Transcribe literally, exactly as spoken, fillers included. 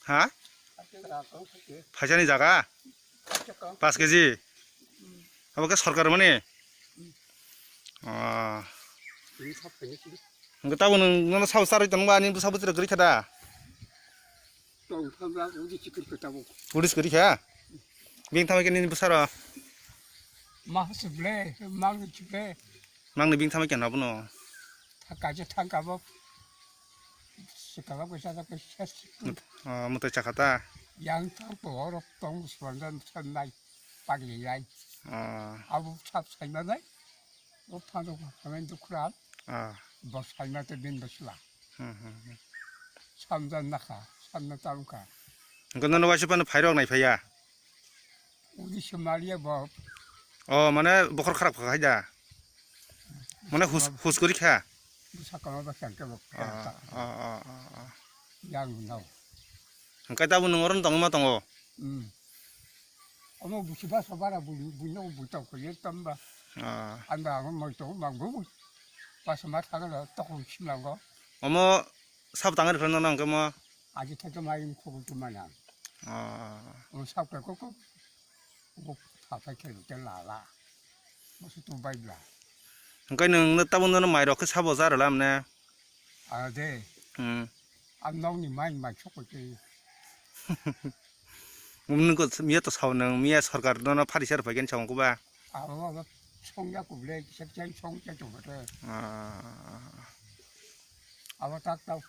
Ha? Phaisani jaga? Pas keji? Abo khe sorkar mani? Ah. Hingke tabuk nwng nono sabo charwi tongba ani bwsa bwtwi rok kwrwi kha da? Tong thangla udi chikir kha tabuk. Police kwrwi kha? Bini tamo khe nini bwsa rok? Ma hasible, mang chible. Nangni bini tamo khe hwnna bono? Thangka je thangka bo. Sikala ko sa ko ses. Ah, mwtai chakha ta? Yang thang to oro tong swandan than nai. Pagli lai. Ah. Abo sap saima nai. O phano ko khamen dukra. Ah. Bo saima to bin basla. Hmm, hmm, hmm. Samdan nakha, samdan tamkha. Hingke nono waisa phano phairok nai phaiya? Udi Somalia bo. Oh, mane bokhor kharap kha hai da? Mane hus, hus kwrwi kha? Bwsa kama ba kyan ke bo. Ah, ah, ah, ah, ah. Yang no. Hingke tabuk nwng oro tongma tongo? Hmm. Omo busi basa bara bui, bui no bui tong ko ye tamba. Ah. Anda amo moi tong bang bu. Basa ma thang lo tokong simlango. Omo sab tangri khana nang kemo. Aji theke mai ko tu mana. Ah. Omo sab ko ko. Bo pha pha khe te la la. Mo su tu bai bla. Hingke nwng no tabuk no mai rok khe sabo jar lam ne. Ah, de. Hmm. Ang nokni mai mai sokoi twi. Nwng ko miya to sao nwng, miya sorkar nono phari ser phai khe sao ko ba? Abo, abo, songya kuble, sep chen song cha chung khe. Ah. Abo tak tau.